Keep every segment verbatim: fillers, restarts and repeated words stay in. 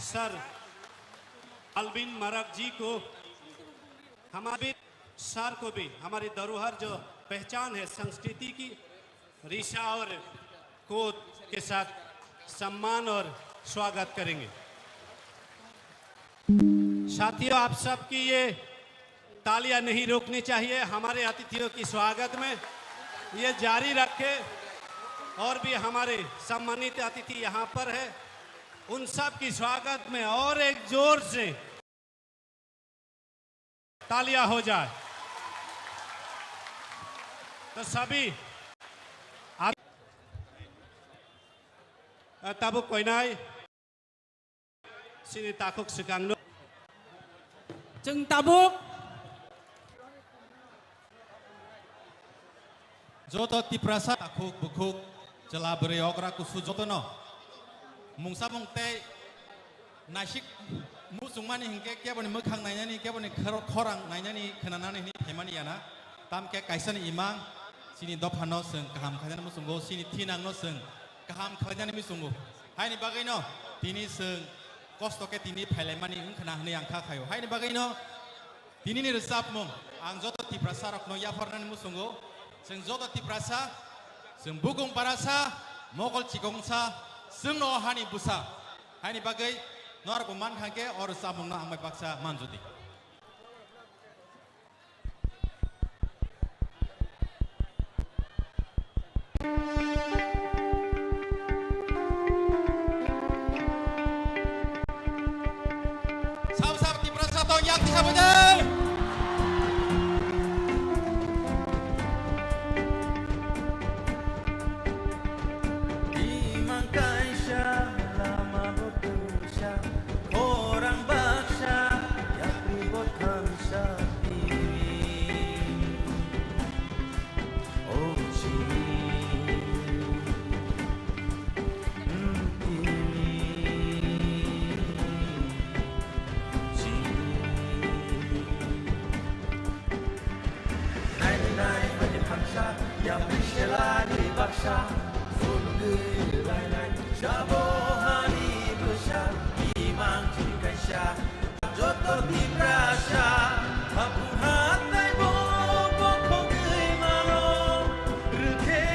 Sir Alvin मरक जी को, हमारे सर को भी हमारी धरोहर जो पहचान है संस्कृति की, रिशा और कोत के साथ सम्मान और स्वागत करेंगे। साथियों, आप सबकी ये तालियां नहीं रुकनी चाहिए हमारे अतिथियों की स्वागत में, ये जारी रखें। और भी हमारे सम्मानित अतिथि यहाँ पर है, उन सब की स्वागत में और एक जोर से तालियां हो जाए। तो सभी आ-, tabuk koinai chini takhuk swkangno. Chwng tabuk joto Tiprasa takhuk bukhuk, chwla bwrwi okra kusu jotono mungsa mung tei naisik muchungmani hinkhe keboni mwkhang nainani, keboni khor-, khorang nainani, khwnanani hwnwi phaimani yana. Tamkhe kaisani imang chini dophano chwng kaham khainani muchungo, chini thinangno chwng kaham khlainani muchungo. Haini bagwino tini chwng kosto khe tini phailaimani wngkhana hwnwi ang kha khaio. Haini bagwino tinini rwchapmung ang joto Tiprasa rokno yapharnani muchungo. Chwng joto Tiprasa, chwng bukung barasa, mokol chikongsa, chwngno hani bwsa. Haini bagwi norokbo mankha khe o rwchapmungno ang bai baksa manjodi. Sab sab Tiprasa tong yak tisa bwdai. Imang kaisa lama bo tusa, khorang baksa, yapri bo thansa tiri. O chini, mm, tini, chini. Nainai nainai baini thansa, yapri selai ni baksa, phunugwi lainai, sabo hani bwsa, imang chini kaisa, joto Tiprasa, haphung hathai bo bokhogwi mano, rwkhe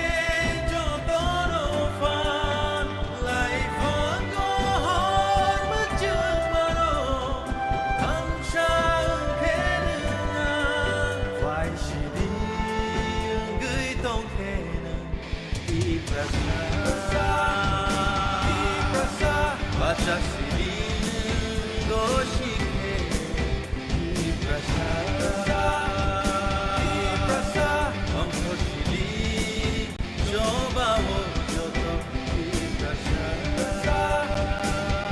jotono phan, lai phan gohor mwchwng mano, thansa wngkhe nwng, phai sidi wngwi tongkhe nwng. Tiprasa, Tiprasa, bacha sidi gosikhe. Tiprasa, Tiprasa, ongkho sidi choba o joto. Tiprasa,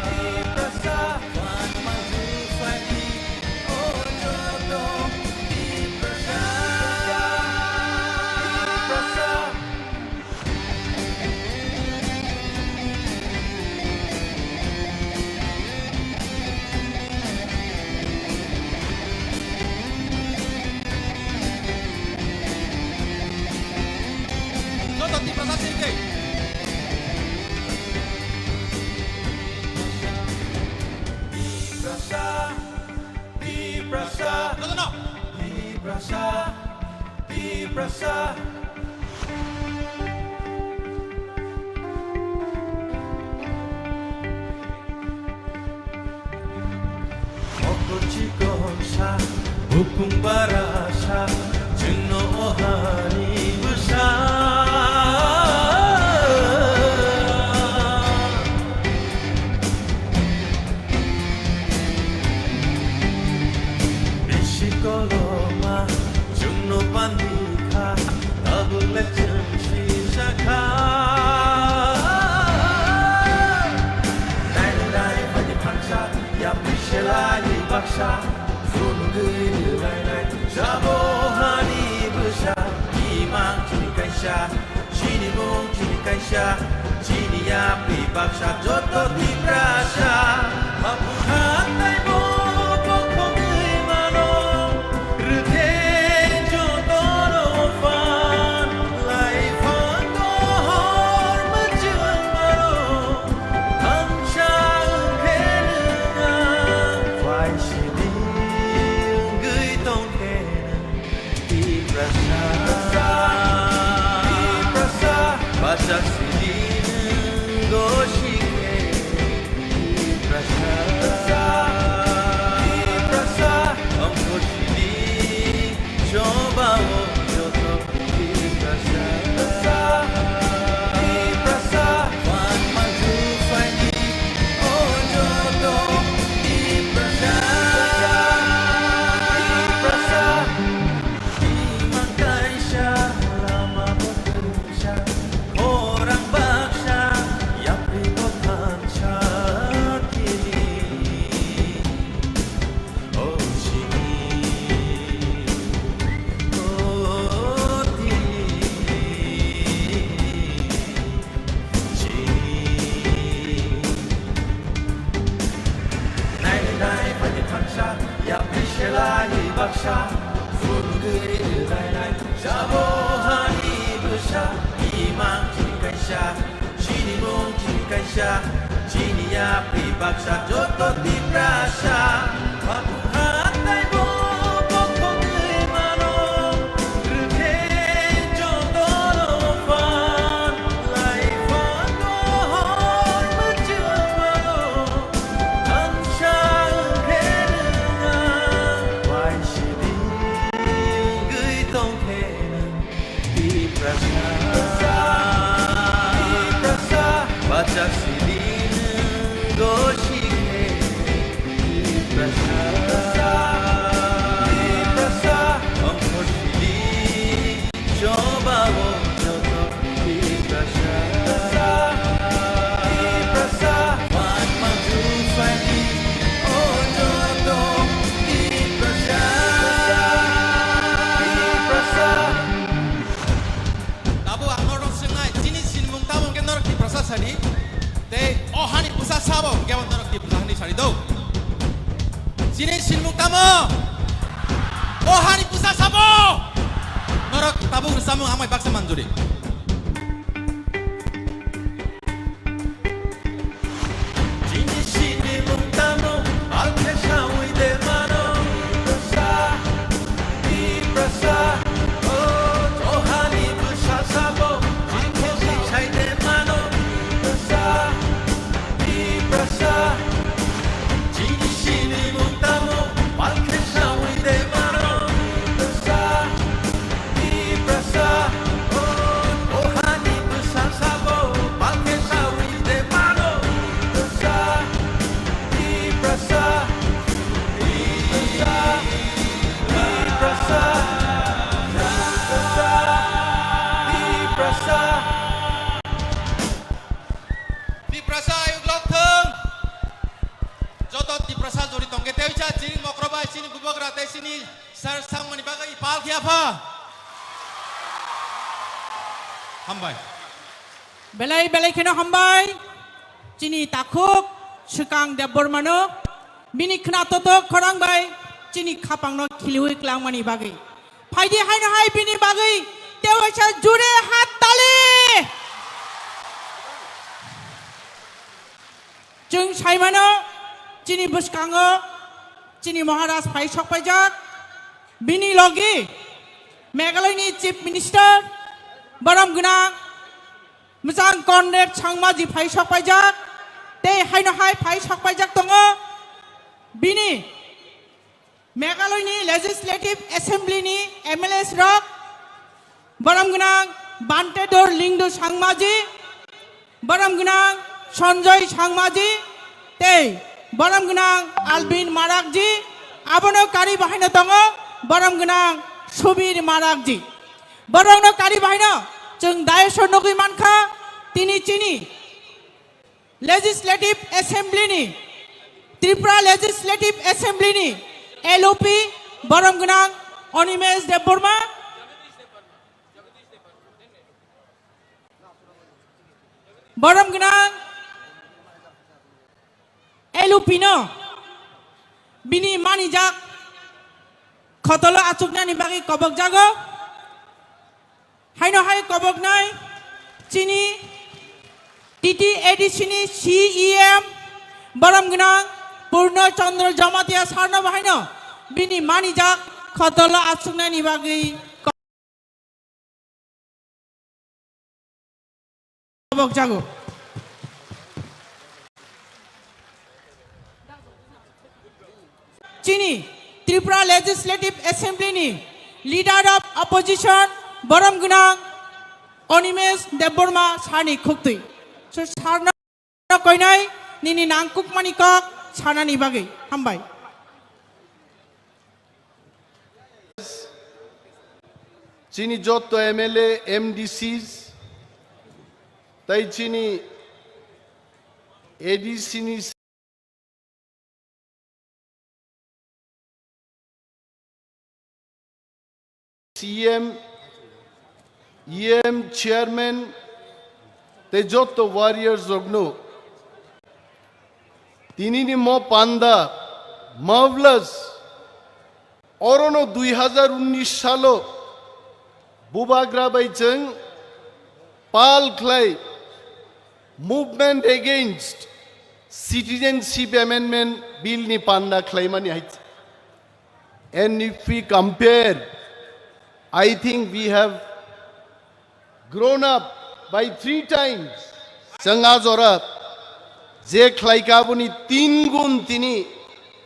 Tiprasa, phan manju phaidi o joto. Tiprasa, Tiprasa. Joto Tiprasa sirikhe. Tiprasa, Tiprasa, jotono. Tiprasa, Tiprasa. Mokol chikonsa, bukung barasa, chwngno o hani bwsa. Bisi koloma chwngno pandi kha, tabuk le chwng sisa kha. Nai nai phani phansa, yapri selai baksa, phunugwi rwlainai, sabo hani bwsa, imang chini kaisa. Chini mung chini kaisa, chini yapri baksa joto Tiprasa. Haphung hathai bo bokhogwi mano, rwkhe jotono phan, lai phan dohor mwchwng mano. Thansa wngkhe Selai baksa, phunugwi rwlainai, sabo hani bwsa, imang chini kaisa, chini mung chini kaisa, chini yapri baksa, joto Tiprasa, babu hatai bo, bokhogwi mano, rwkhe joto no phan, lai phan no hor bwchwng mano. Ang sa wngkhe nwng ang waisidi wngwi tongkhe nwng Tiprasa, Tiprasa, bachak sidi nwng gosikhe Tiprasa, Tiprasa, ongkhor sidi. Jobabo joto Tiprasa, Tiprasa, wan manju saini, o joto Tiprasa, Tiprasa. Tabuk ang norok swngnai, chini sinimung tamo hwnkhe norok Tiprasa sani? Tei o hani bwsa sabo hwnkhe norok Tiprasa hwnwi sani do? Chini sinimung tamo? O hani bwsa sabo? Norok tabuk rwchapmung amai baksa manjuri. Chini sinimung tamo? Alkhe sawi de mano. Tiprasa, Tiprasa, o, o hani bwsa sabo. Alkhe sawi de mano. Tiprasa, Tiprasa, chini sinimung tamo, palkhe sawi de mano. Tiprasa, Tiprasa, o, o hani bwsa sabo, palkhe sawi de mano. Tiprasa, Tiprasa, Tiprasa, Tiprasa, Tiprasa, Tiprasa. Tiprasa ayuk lok thung. Joto Tiprasa jori tongkhe tei cha chini mokro bai chini bubagra tei chini sar sangmani bagwi pal khiya pha. Hambai. Belai belai kheno hambai. Chini takhuk swkang Debbarmano bini khna totok khorang bai chini khapangno khiliwi klangmani bagwi. Phaidi haino hai bini bagwi tewaisa jure hat tali. Chwng saimano chini bwskango chini Maharaj phai sokpaijak. Bini logi Meghalaya ni Chief Minister borom gwnang Mwchang Conrad Sangmaji phai sokpaijak. Tei haino hai phai sokpaijak tongo bini Meghalaya ni Legislative Assembly ni M L As rok, borom gwnang Bantedor Lingdo Sangmaji, borom gwnang Sanjoy Sangmaji, tei borom gwnang Albin Marakji, abono kari bahaino tongo borom gwnang Subir Marakji. Borokno kari bahaino chwng dais o nugwi mankha, tini chini Legislative Assembly ni, Tripura Legislative Assembly ni L O P borom gwnang Animesh Debbarma, borom gwnang L O P no bini manijak khotolo achuknani bagwi kobokjago. Haino hai koboknai chini T T A D C ni C E M borom gwnang Purno Chandra Jamatia sarno bahaino bini manijak khotolo achuknani bagwi kobokjago. Chini Tripura Legislative Assembly ni Leader of Opposition borom gwnang Animesh Debbarma sani khuktwi. So, sarno koinai nini nangkukmani kok sanani bagwi. Hambai. Chini jotto M L A, M D Cs, tei chini A D C ni C M, E M, Chairman, tei jotto warriors rokno tinini mo panda, mufflers, Orono dui hazar unnish salo bubagra bai chwng pal khlai Movement Against Citizenship Amendment Bill ni panda khlaimani hai. And if we compare, I think we have grown up by three times. Chwng a jora je khlaika aboni tin gun tini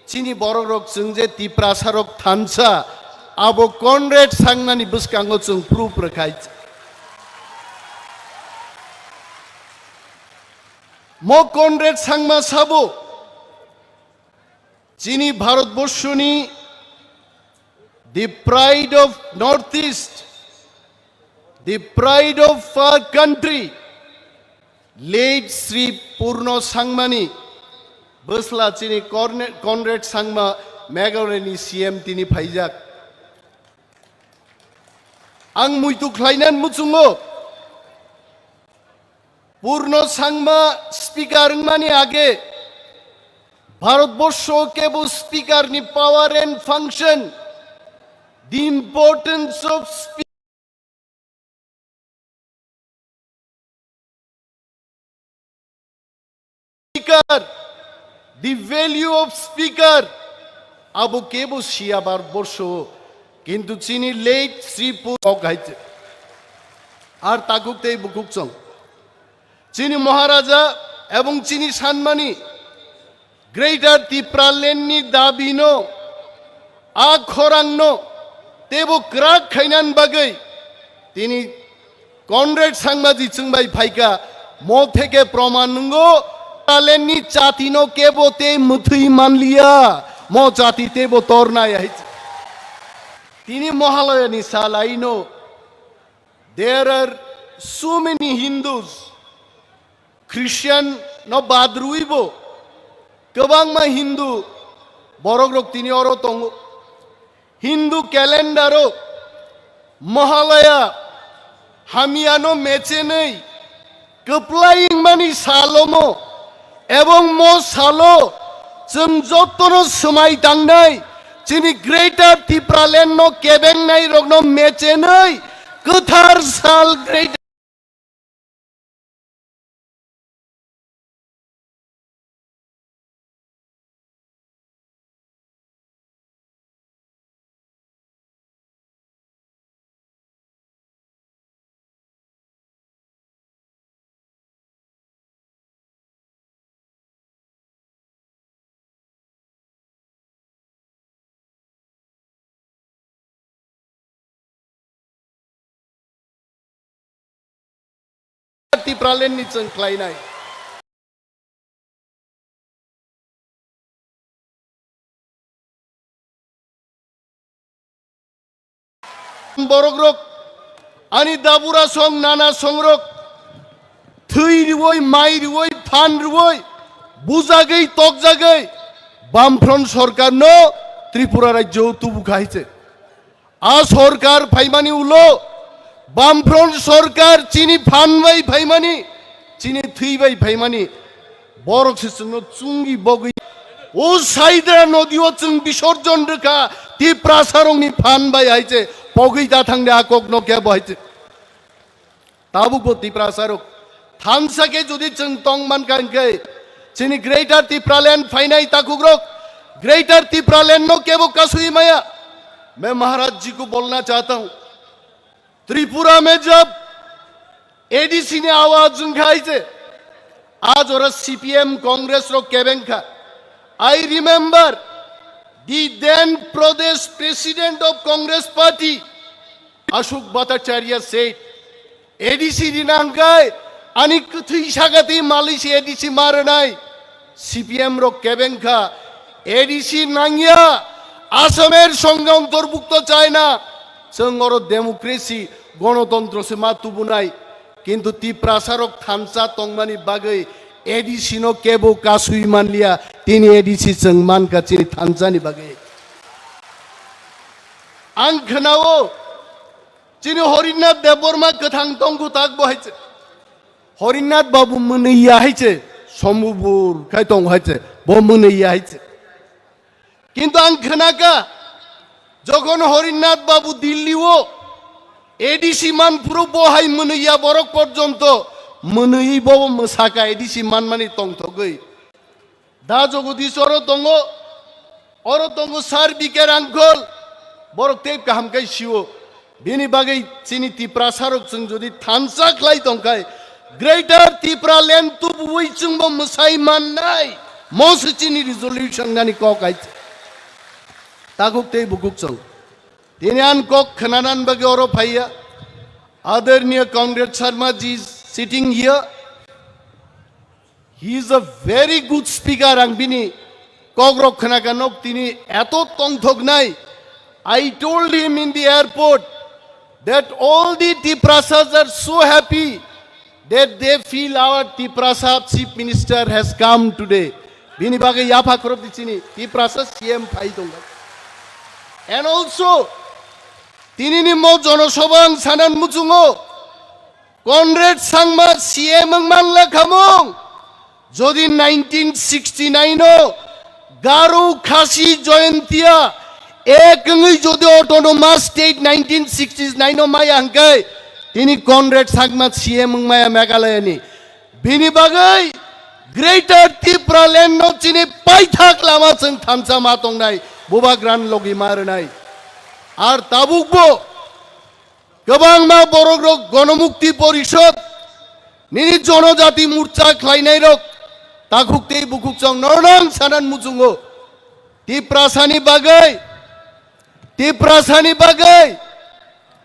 chini borok rok chwng je Tiprasa rok thansa abo Conrad Sangma ni bwskango chwng proof rwkhai. Mo Conrad Sangma sabo chini Bharatborshoni the pride of Northeast, the pride of our country, late Sri Purno Sangmani bwsla chini Corne-, Conrad Sangma Meghalaya ni C M tini phaijak. Ang muitu khlainan muchungo Purno Sangma speaker wngmani age Bharatborsho kebo speaker ni power and function, the importance of speaker, the value of speaker, abo kebo siya Bharatborsho, kintu chini late Sri Purno hai se. Ar takuk tei bukuk chong. Chini Maharaja ebong chini sanmani Greater Tipraland ni dabi no, a khorang no tebo kwrak khainan bagwi tini Conrad Sangmaji chwngbai phaika, mo theke proman nungo, Tipraland ni chati no kebo tei mwthwi manliya, mo chati tebo tornai hai. Tini Mahalaya ni salai no, there are so many Hindus, Christian no bad rwibo kwbangma Hindu borok rok tini oro tongo. Hindu calendar o Mahalaya hamyano mechenwi kwplai wngmani salomo, ebong mo salo chwng jotono swmai tangnai chini Greater Tipraland no kebengnai rokno mechenwi kwthar sal Greater Tipraland ni chwng khlainai. Borok rok, ani dabura song, nana song rok, thwi rwoi, mai rwoi, phan rwoi, bujagwi, tokjagwi, Bamfront sorkar no Tripura rajyo tubu khai se. A sorkar phaimani ulo, Bamfront sorkar chini phan bai phaimani, chini thwi bai phaimani, borok se chwngno chungi bogwi. O Saidra nodi o chwng bisorjon rwkha, Tiprasa rokni phan bai hai se, pogwi da thangde a kokno kebo hai se. Tabukbo Tiprasa rok thansa khe jodi chwng tong mankha hwnkhe, chini Greater Tipraland phainai takhuk rok, Greater Tipraland no kebo kasui maya. Main Maharaj ji ko bolna chahta hu, Tripura mein jab A D C ne awaaz wngkha hai se, a jora C P M Congress rok kebengkha. I remember the then Pradesh President of Congress Party, Ashok Bhattacharya said, A D C rinang khai, ani kwthwi sagati malisi A D C maranai. C P M rok kebengkha, A D C nangya, Asamer songhe ontorbukto chaina, chwng oro democracy, gonotontro se ma tubunai, kintu Tiprasa rok thansa tongmani bagwi A D C no kebo kasui manliya, tini A D C chwng mankha chini thansani bagwi. Ang khwnao, chini Horinath Debbarma kwthang tongkhu tak bo hai se. Horinath Babu mwnwi ya hai se, sombubur khai tong hai se, bo mwnwi ya hai se. Kintu ang khwnakha, Tokhon Horinnath Babu Dilli o A D C man phuru bo hai mwnwi ya borok porjonto mwnwi bo mwsaka A D C man mani tongthogwi. Da Jagadish oro tongo, oro tongo Sir B K Rangkhol, borok tei kaham kai sio. Bini bagwi chini Tiprasa rok chwng jodi thansa khlai tongkhai, Greater Tipraland tubui chwngbo mwsai mannai, mo se chini resolution nani kok hai. Takhuk tei bukhuk chwng. Tini an kok khwnanan bagwi oro phaiya. Adarniya Comrade Sharma ji is sitting here. He is a very good speaker, ang bini kokrok khwnaka nok tini eto tongthoknai. I told him in the airport that all the Tiprasas are so happy that they feel our Tiprasa Chief Minister has come today. Bini bagwi yapha khorok di chini Tiprasa C M phai tongkha. And also, tinini mo jonosabha ang sanan muchungo, Conrad Sangma C M wng man le khamung. Jodi nineteen sixty-nine o Garo Khasi Jaintia ek wngwi jodi Autonomous State nineteen sixty-nine o maya hwnkhe, tini Conrad Sangma C M wng maya Meghalaya ni. Bini bagwi Greater Tipraland no chini paithak lama chwng thansa ma tongnai, bubagra ni logi ma rwnai. Ar tabukbo kwbangma borokrok Gonomukti Porishod nini Jonojati Morcha khlainairok takhuk tei bukhuk chwng nornang sanan muchungo. Tiprasani bagwi, Tiprasani bagwi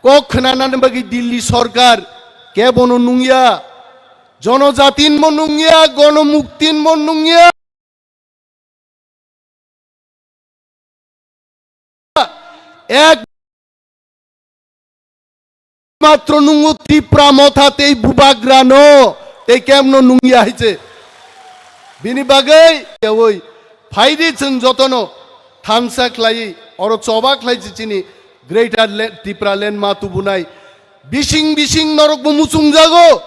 kok khwnanani bagwi Delhi sorkar kebono nungya, Jonojatinbo nungya, Gonomuktinbo nungya. Ek matro nungo Tipra Motha tei bubagra no tei kemno nungya hai se. Bini bagwi yawi phaidi chwng jotono thansa khlai oro choba khlai se chini Greater Le-, Tipraland ma tubunai. Bising bising norokbo muchungjago,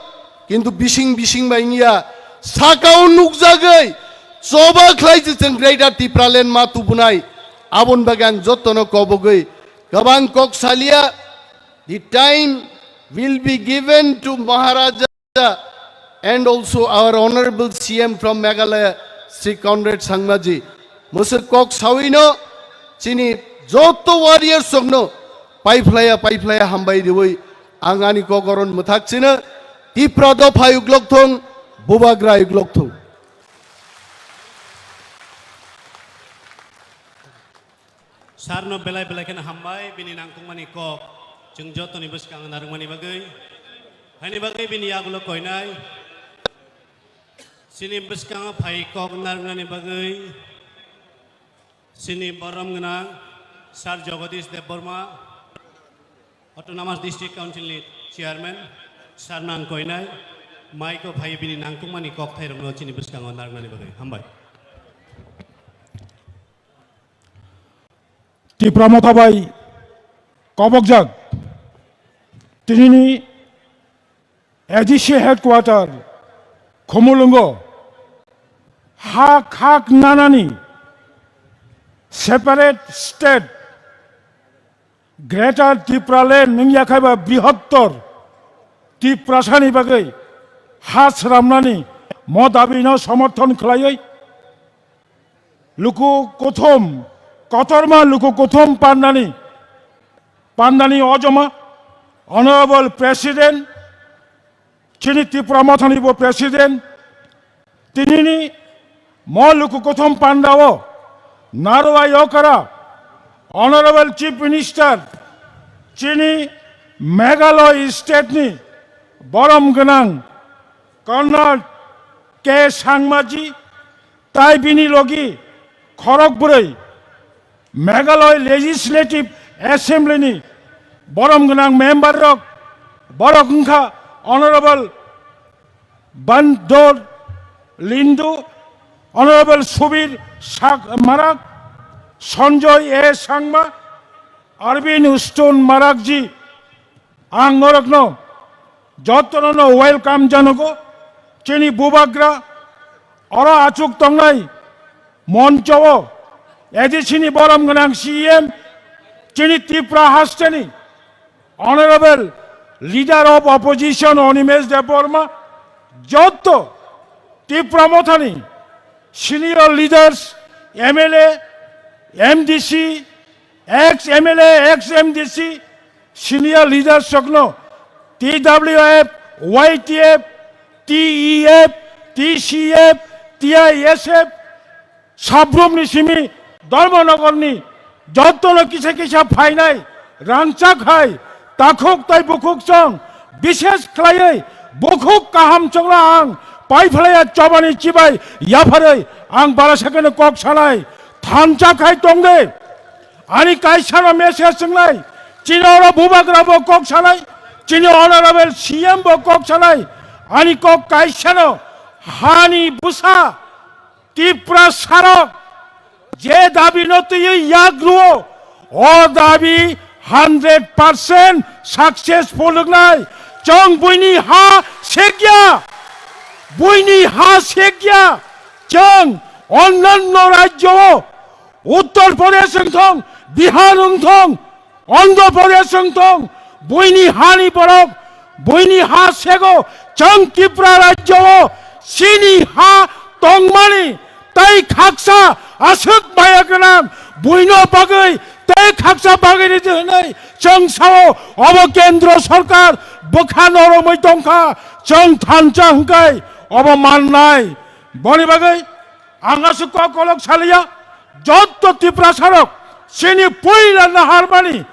kintu bising bising bai wngya, sakao nukjagwi choba khlai se chwng Greater Tipraland ma tubunai. Aboni bagwi ang jottono kobogwi kwbang kok saliya. The time will be given to Maharaja and also our honorable C M from Meghalaya, Shri Conrad Sangmaji. Mwswk kok sawino chini joto warriors rokno paiphlaya paiphlaya hambai riwi ang ani kok oron mwthak chino. Tipra dopha uklok thung, bubagra uklok thung. Sarno belai belai kheno hambai bini nangkukmani kok chwng jotoni bwskango narwkmani bagwi. Haini bagwi bini yagulo koinai. Chini bwskango phai kok narwknani bagwi chini borom gwnang Sir Jagadish Debbarma, Autonomous District Council ni Chairman, Sir nang koinai, maiko phai bini nangkukmani kok thairokno chini bwskango narwknani bagwi. Hambai. Tipra Motha bai kobokjak tinini A D C headquarter Khumulwngo ha khak nanani separate state Greater Tipraland wngya khai ba brihottor Tiprasani bagwi ha sramnani mo dabino somorthon khlaiwi luku kuthum, kotorma luku kuthum pandani, pandani ojoma, Honorable President, chini Tipra Mothani bo President, tinini mo luku kuthum pandao Narwai Okra, Honorable Chief Minister, chini Meghalaya State ni borom gwnang Conrad K Sangmaji, tai bini logi khorok bwrwi Meghalaya Legislative Assembly ni borom gwnang member rok, borok wngkha Honorable Bandor Lindu, Honorable Subir Sak-, Marak, Sanjoy A Sangma, Arvind Stone Marakji, ang norokno jotono no welcome janogo, chini bubagra, oro achuk tongnai moncho o A D C ni borom gwnang C M, chini Tripura hasteni Honorable Leader of Opposition Animesh Debbarma, jotto Tipra Mothani senior leaders, M L A, M D C, ex M L A, ex M D C, senior leaders rokno T W F, Y T F, T E F, T C F, T I S F, Sabrumni simi Dharmanagorni jottono kisa kisa phainai rangchak hai takhuk tai bukhuk chong, bishes khlaiwi bukhuk kaham chongno ang paiphlaiya chobani chibai yapharwi ang bara sakeno kok sanai thansa khai tongde. Ani kaisano message swngnai, chini oro bubagra bo kok sanai, chini honorable C M bo kok sanai, ani kok kaisano hani bwsa Tipra sarok je dabi no twiwi yak rwo, o dabi hundred percent successful wngnai. Chwng buini ha sekya, buini ha sekya. Chwng onnanno rajyo o, Uttar Pradesh wng thong, Bihar wng thong, Andhra Pradesh wng thong, buini hani borok, buini ha sego, chwng Tripura rajyo o chini ha tongmani tei khaksa aswk maya gwnang buino bagwi tei khaksa bagwi ridi hwnwi chwng sao obo kendro sorkar bwkha noromwi tongkha, chwng thansa hwnkhe obo mannai. Boni bagwi ang aswk kok kolok saliya, jotto Tiprasarok chini puila naharmani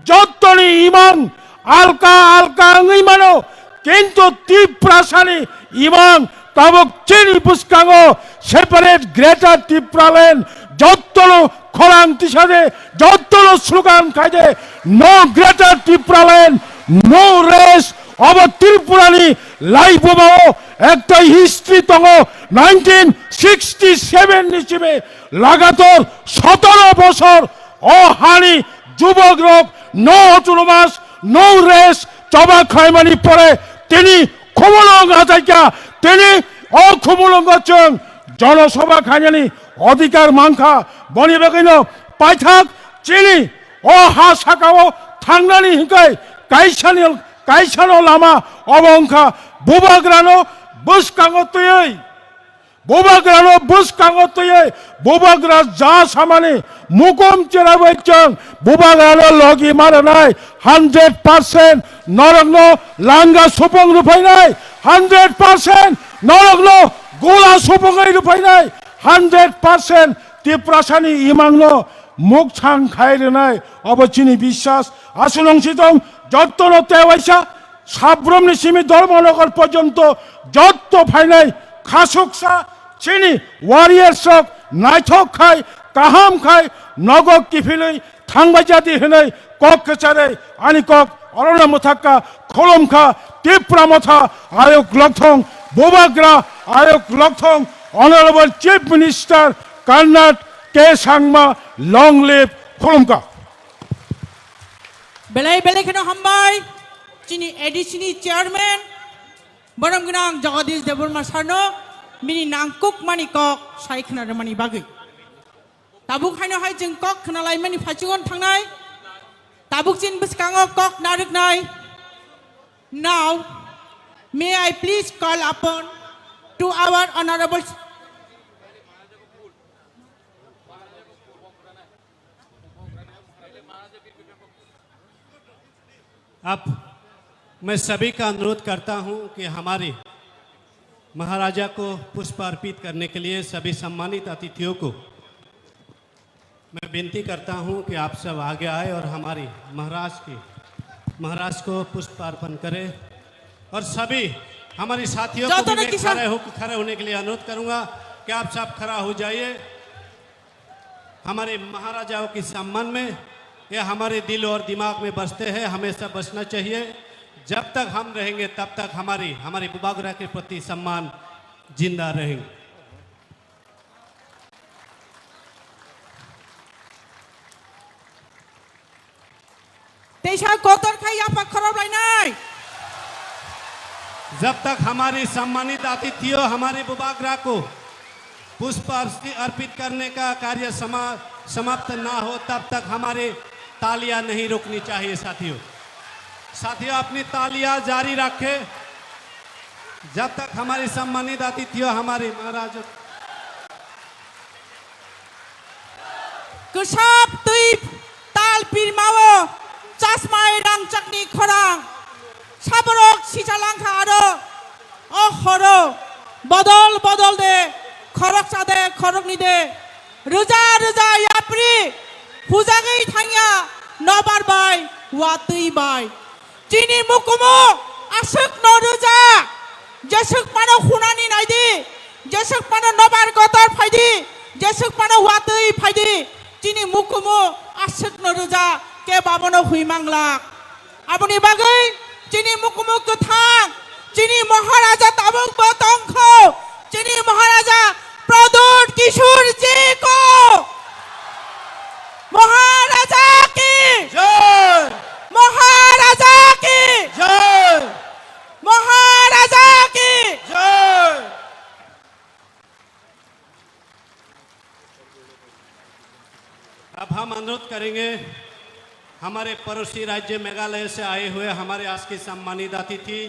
jottoni imang alka alka wngwi mano, kintu Tiprasani imang tabuk chini bwskango separate Greater Tipraland, jottono khorang tisade, jottono slogan khaide, "No Greater Tipraland, no rest." Obo Tripurani laibumao ekta history tongo, nineteen sixty seven ni simi lagator sotoro bosor o hani jubok rok no autonomous, no rest choba khlaimani pore tini khumulwng achaikha, tini o khumulwngo chwng jonosabha khainani odhikar mankha. Boni bagwino paithak chini o ha sakao thangnani hwnkhe kaisani, kaisano lama obo wngkha bubagrano bwskango twiwi, bubagrano bwskango twiwi bubagra ja samani mukum cherabai chwng bubagrano logi ma rwnai. Hundred percent norokno langa supung rwphainai, hundred percent norokno gola supungwi rwphainai, hundred percent Tiprasani imangno mukchang khai rwnai. Obo chini biswas. Aswk nung si tong, jottono tewaisa, Sabrumni simi Dharmanagar porjonto jotto phainai khasuksa chini warriors rok naithok khai, kaham khai, nogo kiphilwi thangbai jadi hwnwi kok kwcharwi ani kok orono mwthakha, khulumkha. Tipra Motha ayuk lokthong, bubagra ayuk lokthong, Honorable Chief Minister Conrad K Sangma, long live, khulumkha. Belai belai kheno hambai chini A D C ni chairman, borom gwnang Jagadish Debbarma sarno bini nangkukmani kok sai khna rwmani bagwi. Tabuk haino hai chwng kok khna laimani phaichingon thangnai. Tabuk chini bwskango kok narwknai. Now, may I please call upon to our honorable अब मैं सभी का अनुरोध करता हूं कि हमारे महाराजा को पुष्प अर्पित करने के लिए सभी सम्मानित अतिथियों को मैं विनती करता हूं कि आप सब आगे आए और हमारे महाराज के, महाराज को पुष्प अर्पण करें। और सभी हमारे साथियों को भी मैं खड़े हो, खड़े होने के लिए अनुरोध करूंगा कि आप सब खड़ा हो जाइए। हमारे महाराजाओं के सम्मान में, ये हमारे दिल और दिमाग में बसते हैं, हमेशा बसना चाहिए। जब तक हम रहेंगे, तब तक हमारी, हमारे बुबागरा के प्रति सम्मान जिंदा रहेंगे। Teisa kotor khai yapha khorok lainai. जब तक हमारे सम्मानित अतिथियों हमारे बुबागरा को पुष्प अर्पि-, अर्पित करने का कार्य समा-, समाप्त ना हो, तब तक हमारे तालियां नहीं रुकनी चाहिए साथियों। साथियों, अपनी तालियां जारी रखें जब तक हमारे सम्मानित अतिथियों हमारे महाराज Kwsap twi tal pirmao chasmai rangchakni khorang. Saborok sicha langkha aro o horo bodol bodol de, khoroksa de, khorokni de, rwja rwja yapri hujagwi thangya nobar bai, watwi bai. Chini mukumu aswk no rwja, jeswk phano khunani naidi, jeswk phano nobar gotor phaidi, jeswk phano watwi phaidi, chini mukumu aswk no rwja, kebo abono hwi manglak. Aboni bagwi chini mukumu kwthang, chini Maharaja tabuk bo tongkho, chini Maharaja Pradyut Kishore ji ko, Maharaja ki जय। Maharaja ki जय। Maharaja ki जय। अब हम अनुरोध करेंगे हमारे पड़ोसी राज्य मेघालय से आए हुए हमारे आज के सम्मानित अतिथि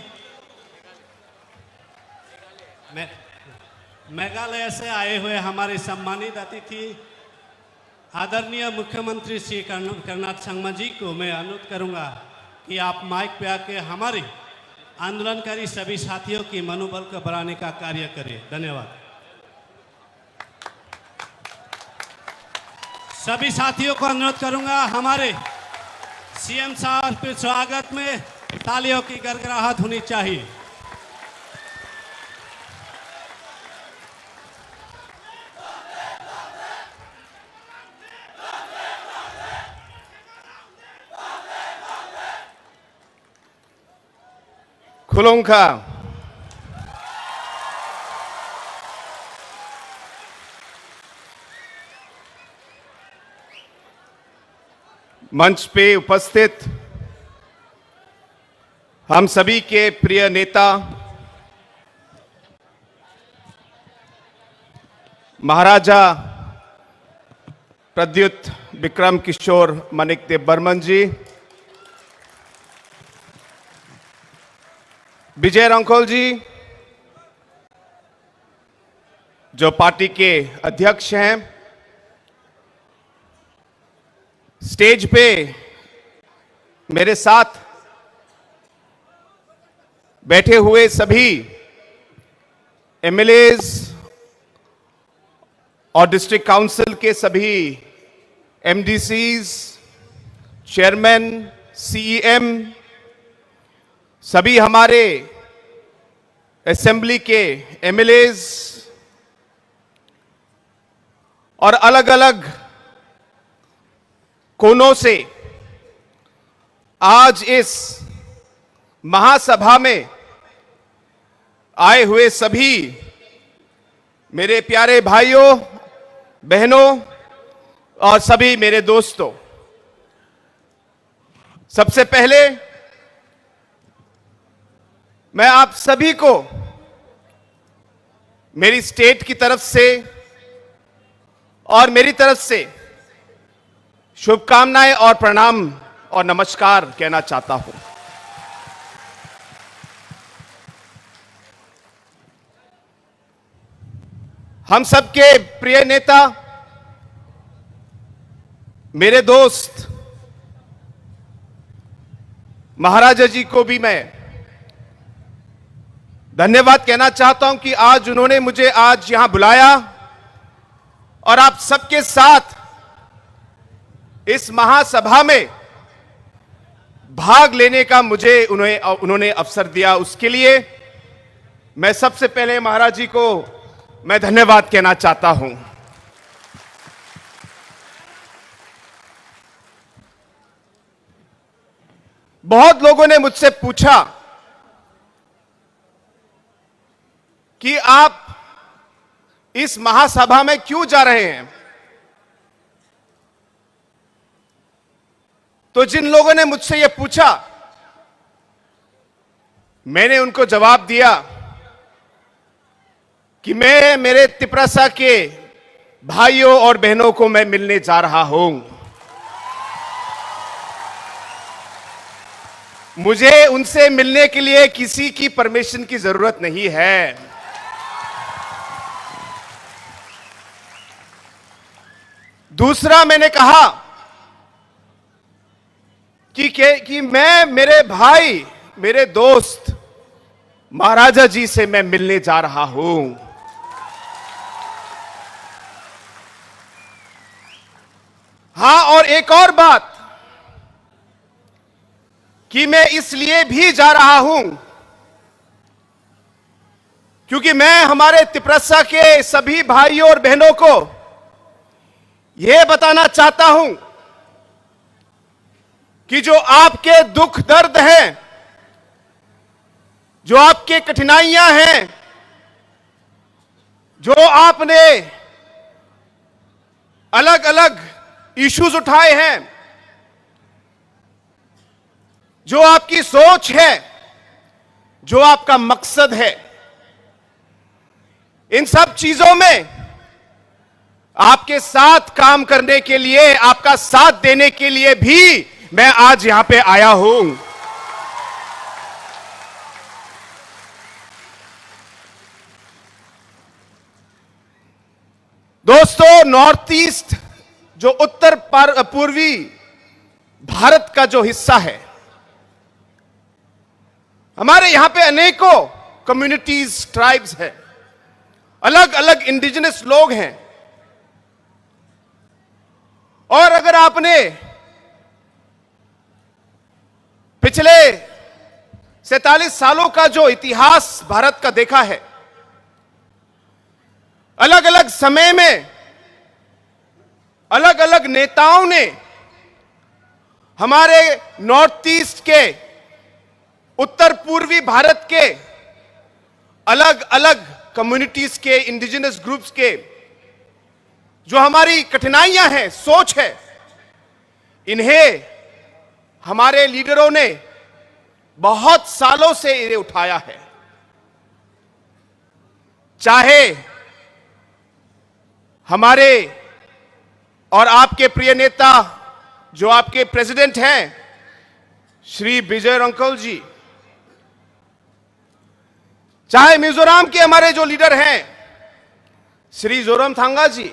मे-, मेघालय से आए हुए हमारे सम्मानित अतिथि आदरणीय मुख्यमंत्री श्री कर्ण-, कर्नाड संगमा जी को मैं अनुरोध करूंगा कि आप माइक पे आके हमारे आंदोलनकारी सभी साथियों की मनोबल को बढ़ाने का कार्य करें। धन्यवाद। सभी साथियों को अनुरोध करूंगा, हमारे सीएम साहब के स्वागत में तालियों की गड़गड़ाहट होनी चाहिए। खुलुमखा। मंच पे उपस्थित हम सभी के प्रिय नेता महाराजा प्रद्युत विक्रम किशोर मानिक देव बर्मन जी, विजय रंखोल जी, जो पार्टी के अध्यक्ष हैं, स्टेज पे मेरे साथ बैठे हुए सभी एमएलएज और डिस्ट्रिक्ट काउंसिल के सभी एमडीसीज, चेयरमैन, सीईएम, सभी हमारे असेंबली के एमएलएज और अलग-अलग कोनों से आज इस महासभा में आए हुए सभी मेरे प्यारे भाइयों, बहनों और सभी मेरे दोस्तों, सबसे पहले मैं आप सभी को मेरी स्टेट की तरफ से और मेरी तरफ से शुभकामनाएं और प्रणाम और नमस्कार कहना चाहता हूं। हम सबके प्रिय नेता, मेरे दोस्त महाराजा जी को भी मैं धन्यवाद कहना चाहता हूं कि आज उन्होंने मुझे आज यहां बुलाया और आप सबके साथ इस महासभा में भाग लेने का मुझे उन्हें, उन्होंने अवसर दिया, उसके लिए मैं सबसे पहले महाराज जी को मैं धन्यवाद कहना चाहता हूं। बहुत लोगों ने मुझसे पूछा कि आप इस महासभा में क्यों जा रहे हैं, तो जिन लोगों ने मुझसे ये पूछा, मैंने उनको जवाब दिया कि मैं मेरे तिपरासा के भाइयों और बहनों को मैं मिलने जा रहा हूं। मुझे उनसे मिलने के लिए किसी की परमिशन की जरूरत नहीं है। दूसरा, मैंने कहा कि, कि, कि मैं मेरे भाई, मेरे दोस्त महाराजा जी से मैं मिलने जा रहा हूं। हाँ, और एक और बात कि मैं इसलिए भी जा रहा हूं क्योंकि मैं हमारे तिप्रसा के सभी भाइयों और बहनों को यह बताना चाहता हूं कि जो आपके दुख दर्द हैं, जो आपके कठिनाइयां हैं, जो आपने अलग-अलग इश्यूज उठाए हैं, जो आपकी सोच है, जो आपका मकसद है, इन सब चीजों में आपके साथ काम करने के लिए, आपका साथ देने के लिए भी मैं आज यहां पे आया हूं। दोस्तों, नॉर्थ ईस्ट जो उत्तर पर-, पूर्वी भारत का जो हिस्सा है, हमारे यहां पे अनेकों कम्युनिटीज, ट्राइब्स हैं, अलग-अलग इंडिजिनस लोग हैं। और अगर आपने पिछले सैंतालीस सालों का जो इतिहास भारत का देखा है, अलग-अलग समय में अलग-अलग नेताओं ने हमारे नॉर्थ ईस्ट के, उत्तर पूर्वी भारत के अलग-अलग कम्युनिटीज के, इंडिजिनस ग्रुप्स के जो हमारी कठिनाइयां हैं, सोच है, इन्हें हमारे लीडरों ने बहुत सालों से इन्हें उठाया है। चाहे हमारे और आपके प्रिय नेता, जो आपके प्रेसिडेंट हैं, श्री विजय रंकल जी, चाहे मिजोरम के हमारे जो लीडर हैं, श्री जोरमथंगा जी,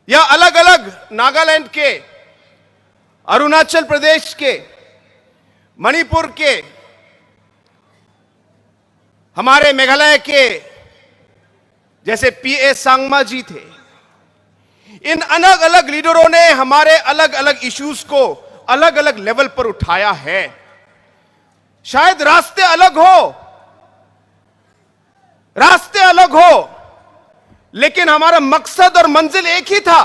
या अलग-अलग नागालैंड के, अरुणाचल प्रदेश के, मणिपुर के, हमारे मेघालय के, जैसे पीए संगमा जी थे, इन अलग-अलग लीडरों ने हमारे अलग-अलग इश्यूज को अलग-अलग लेवल पर उठाया है। शायद रास्ते अलग हो, रास्ते अलग हो, लेकिन हमारा मकसद और मंजिल एक ही था।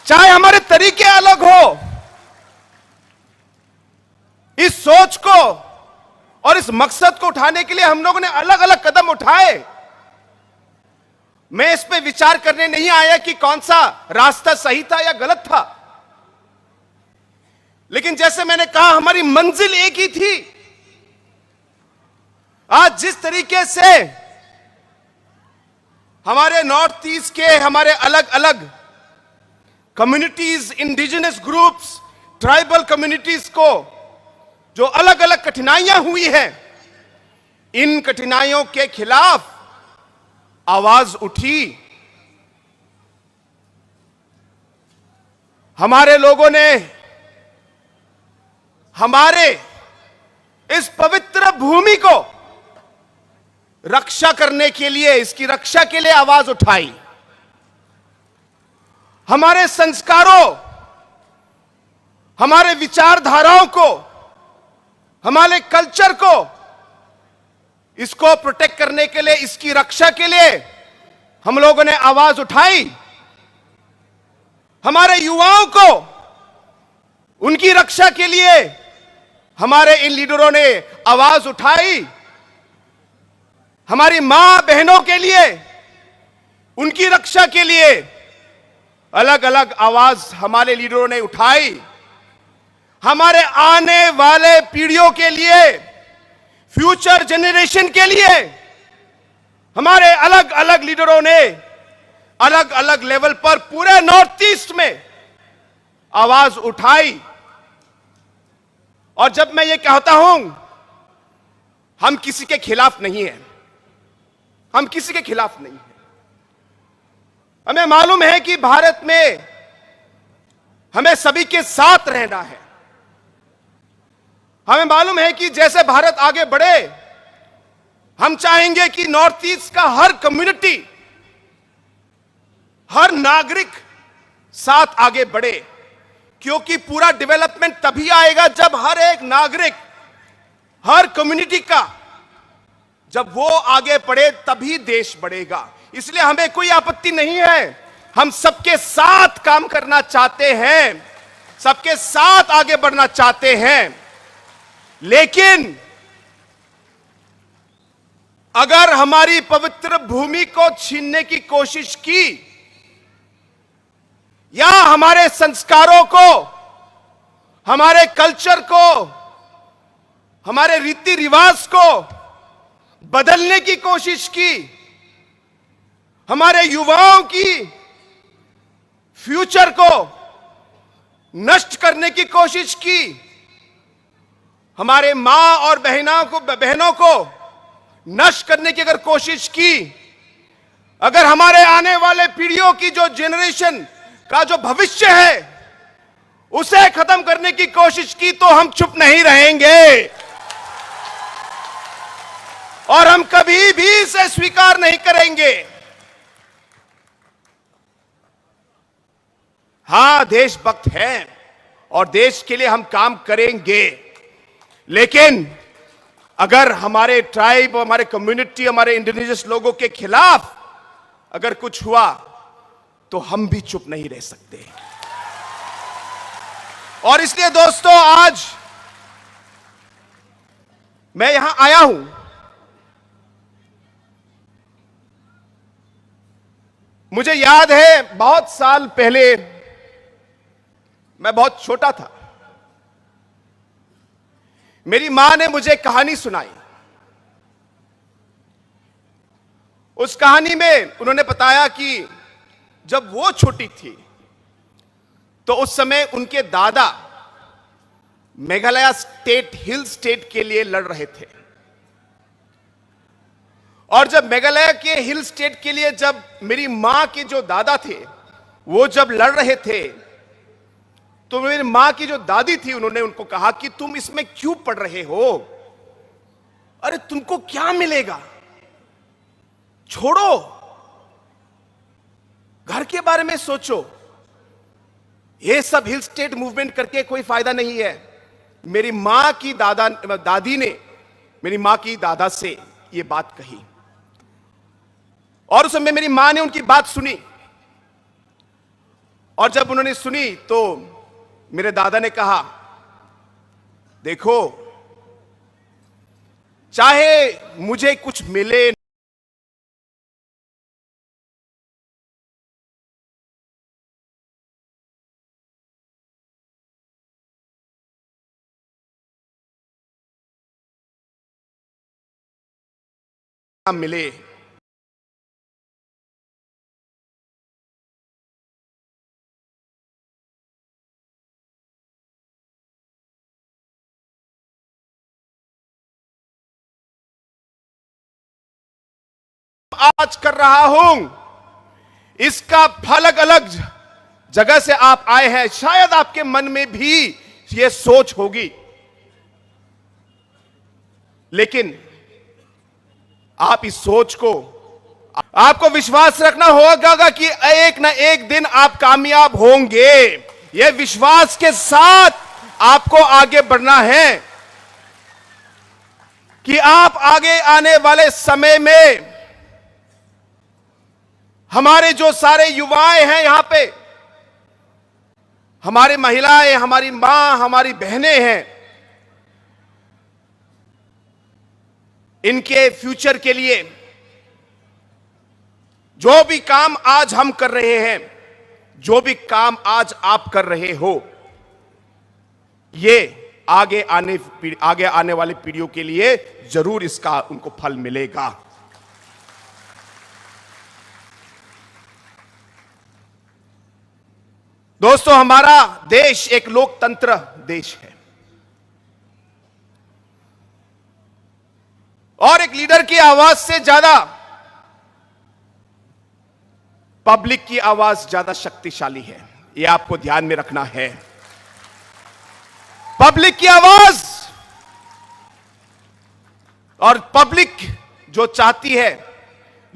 चाहे हमारे तरीके अलग हो, इस सोच को और इस मकसद को उठाने के लिए हम लोगों ने अलग-अलग कदम उठाए। मैं इस पे विचार करने नहीं आया कि कौन सा रास्ता सही था या गलत था, लेकिन जैसे मैंने कहा, हमारी मंजिल एक ही थी। आज जिस तरीके से हमारे नॉर्थ ईस्ट के हमारे अलग-अलग communities, indigenous groups, tribal communities को जो अलग-अलग कठिनाइयां हुई हैं, इन कठिनाइयों के खिलाफ आवाज उठी। हमारे लोगों ने हमारे इस पवित्र भूमि को रक्षा करने के लिए, इसकी रक्षा के लिए आवाज उठाई। हमारे संस्कारों, हमारे विचारधाराओं को, हमारे कल्चर को, इसको प्रोटेक्ट करने के लिए, इसकी रक्षा के लिए हम लोगों ने आवाज उठाई। हमारे युवाओं को उनकी रक्षा के लिए हमारे इन लीडरों ने आवाज उठाई। हमारी मां बहनों के लिए उनकी रक्षा के लिए अलग-अलग आवाज हमारे लीडरों ने उठाई। हमारे आने वाले पीढ़ियों के लिए, फ्यूचर जनरेशन के लिए हमारे अलग-अलग लीडरों ने अलग-अलग लेवल पर पूरे नॉर्थ ईस्ट में आवाज उठाई। और जब मैं ये कहता हूं, हम किसी के खिलाफ नहीं है, हम किसी के खिलाफ नहीं है। हमें मालूम है कि भारत में हमें सभी के साथ रहना है। हमें मालूम है कि जैसे भारत आगे बढ़े, हम चाहेंगे कि नॉर्थ ईस्ट का हर कम्युनिटी, हर नागरिक साथ आगे बढ़े, क्योंकि पूरा डेवलपमेंट तभी आएगा जब हर एक नागरिक, हर कम्युनिटी का, जब वो आगे बढ़े तभी देश बढ़ेगा। इसलिए हमें कोई आपत्ति नहीं है, हम सबके साथ काम करना चाहते हैं, सबके साथ आगे बढ़ना चाहते हैं। लेकिन अगर हमारी पवित्र भूमि को छीनने की कोशिश की या हमारे संस्कारों को, हमारे कल्चर को, हमारे रीति रिवाज को बदलने की कोशिश की, हमारे युवाओं की फ्यूचर को नष्ट करने की कोशिश की, हमारे माँ और बहना को, बहनों को नष्ट करने की अगर कोशिश की, अगर हमारे आने वाले पीढ़ियों की जो जनरेशन का जो भविष्य है, उसे खत्म करने की कोशिश की, तो हम चुप नहीं रहेंगे और हम कभी भी इसे स्वीकार नहीं करेंगे। हाँ, देशभक्त हैं और देश के लिए हम काम करेंगे, लेकिन अगर हमारे ट्राइब, हमारे कम्युनिटी, हमारे इंडिजिनस लोगों के खिलाफ अगर कुछ हुआ, तो हम भी चुप नहीं रह सकते। और इसलिए दोस्तों, आज मैं यहां आया हूं। मुझे याद है, बहुत साल पहले मैं बहुत छोटा था, मेरी मां ने मुझे कहानी सुनाई। उस कहानी में उन्होंने बताया कि जब वो छोटी थी, तो उस समय उनके दादा मेघालय स्टेट, हिल स्टेट के लिए लड़ रहे थे। और जब मेघालय के हिल स्टेट के लिए, जब मेरी माँ के जो दादा थे, वो जब लड़ रहे थे, तो मेरी माँ की जो दादी थी, उन्होंने उनको कहा कि तुम इसमें क्यों पड़ रहे हो? अरे, तुमको क्या मिलेगा? छोड़ो, घर के बारे में सोचो। ये सब हिल स्टेट मूवमेंट करके कोई फायदा नहीं है। मेरी माँ की दादा, दादी ने मेरी माँ की दादा से ये बात कही, और उस समय मेरी माँ ने उनकी बात सुनी। और जब उन्होंने सुनी, तो मेरे दादा ने कहा, देखो, चाहे मुझे कुछ मिले ना मिले, आज कर रहा हूं, इसका फल अलग जगह से आप आए हैं। शायद आपके मन में भी ये सोच होगी, लेकिन आप इस सोच को, आपको विश्वास रखना होगा कि एक ना एक दिन आप कामयाब होंगे। यह विश्वास के साथ आपको आगे बढ़ना है कि आप आगे आने वाले समय में हमारे जो सारे युवाएं हैं यहाँ पे, हमारी महिलाएं, हमारी माँ, हमारी बहनें हैं, इनके फ्यूचर के लिए जो भी काम आज हम कर रहे हैं, जो भी काम आज आप कर रहे हो, ये आगे आने पीढ़-, आगे आने वाली पीढ़ियों के लिए जरूर इसका उनको फल मिलेगा। दोस्तों, हमारा देश एक लोकतंत्र देश है और एक लीडर की आवाज से ज्यादा पब्लिक की आवाज ज्यादा शक्तिशाली है। ये आपको ध्यान में रखना है। पब्लिक की आवाज और पब्लिक जो चाहती है,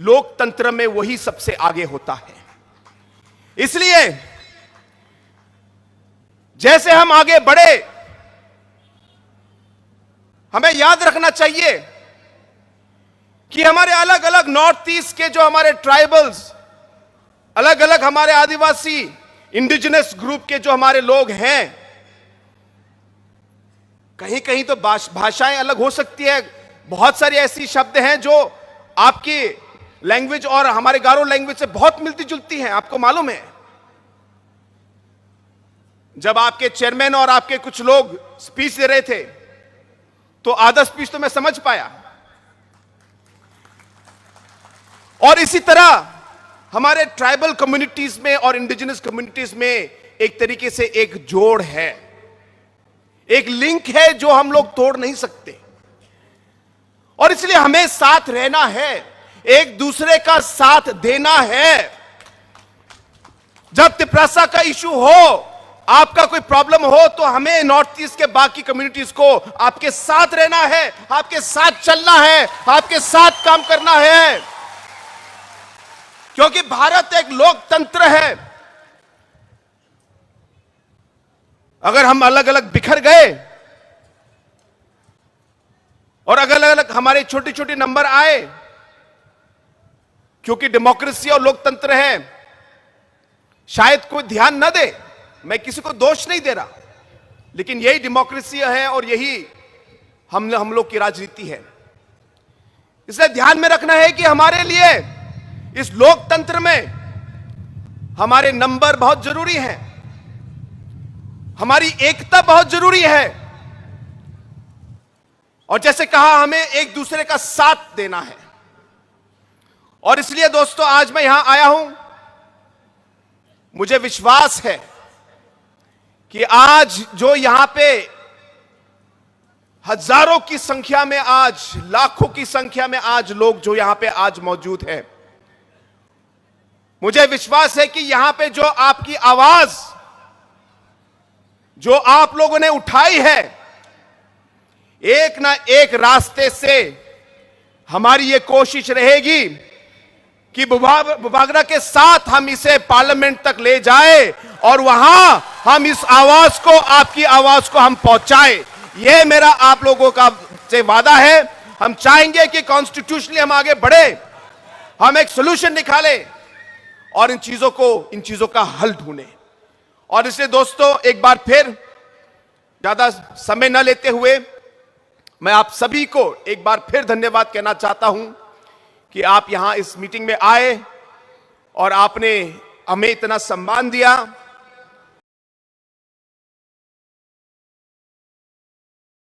लोकतंत्र में वही सबसे आगे होता है। इसलिए जैसे हम आगे बढ़े, हमें याद रखना चाहिए कि हमारे अलग-अलग नॉर्थ ईस्ट के जो हमारे ट्राइबल्स, अलग-अलग हमारे आदिवासी, इंडिजिनस ग्रुप के जो हमारे लोग हैं, कहीं-कहीं तो भाष-, भाषाएं अलग हो सकती है। बहुत सारी ऐसी शब्द हैं जो आपकी लैंग्वेज और हमारे गारो लैंग्वेज से बहुत मिलती जुलती हैं, आपको मालूम है। जब आपके चेयरमैन और आपके कुछ लोग स्पीच दे रहे थे, तो आधा स्पीच तो मैं समझ पाया। और इसी तरह हमारे ट्राइबल कम्युनिटीज में और इंडिजिनस कम्युनिटीज में एक तरीके से एक जोड़ है, एक लिंक है जो हम लोग तोड़ नहीं सकते। और इसलिए हमें साथ रहना है, एक दूसरे का साथ देना है। जब तिप्रासा का इशू हो, आपका कोई प्रॉब्लम हो, तो हमें नॉर्थ ईस्ट के बाकी कम्युनिटीज को आपके साथ रहना है, आपके साथ चलना है, आपके साथ काम करना है, क्योंकि भारत एक लोकतंत्र है। अगर हम अलग-अलग बिखर गए और अलग-अलग हमारे छोटे-छोटे नंबर आए, क्योंकि डेमोक्रेसी और लोकतंत्र है, शायद कोई ध्यान न दे, मैं किसी को दोष नहीं दे रहा, लेकिन यही डेमोक्रेसी है और यही हम, हम लोग की राजनीति है। इसलिए ध्यान में रखना है कि हमारे लिए इस लोकतंत्र में हमारे नंबर बहुत जरूरी है, हमारी एकता बहुत जरूरी है, और जैसे कहा, हमें एक दूसरे का साथ देना है। और इसलिए दोस्तों, आज मैं यहां आया हूं, मुझे विश्वास है कि आज जो यहां पे हजारों की संख्या में, आज लाखों की संख्या में आज लोग जो यहां पे आज मौजूद हैं, मुझे विश्वास है कि यहां पे जो आपकी आवाज, जो आप लोगों ने उठाई है, एक ना एक रास्ते से हमारी ये कोशिश रहेगी कि बुभा-, बुभागरा के साथ हम इसे पार्लियामेंट तक ले जाए और वहां हम इस आवाज को, आपकी आवाज को हम पहुंचाए। ये मेरा आप लोगों का से वादा है। हम चाहेंगे कि कॉन्स्टिट्यूशनली हम आगे बढ़े, हम एक सोल्यूशन निकालें और इन चीजों को, इन चीजों का हल ढूंढें। और इसलिए दोस्तों, एक बार फिर ज्यादा समय न लेते हुए मैं आप सभी को एक बार फिर धन्यवाद कहना चाहता हूं कि आप यहां इस मीटिंग में आए और आपने हमें इतना सम्मान दिया।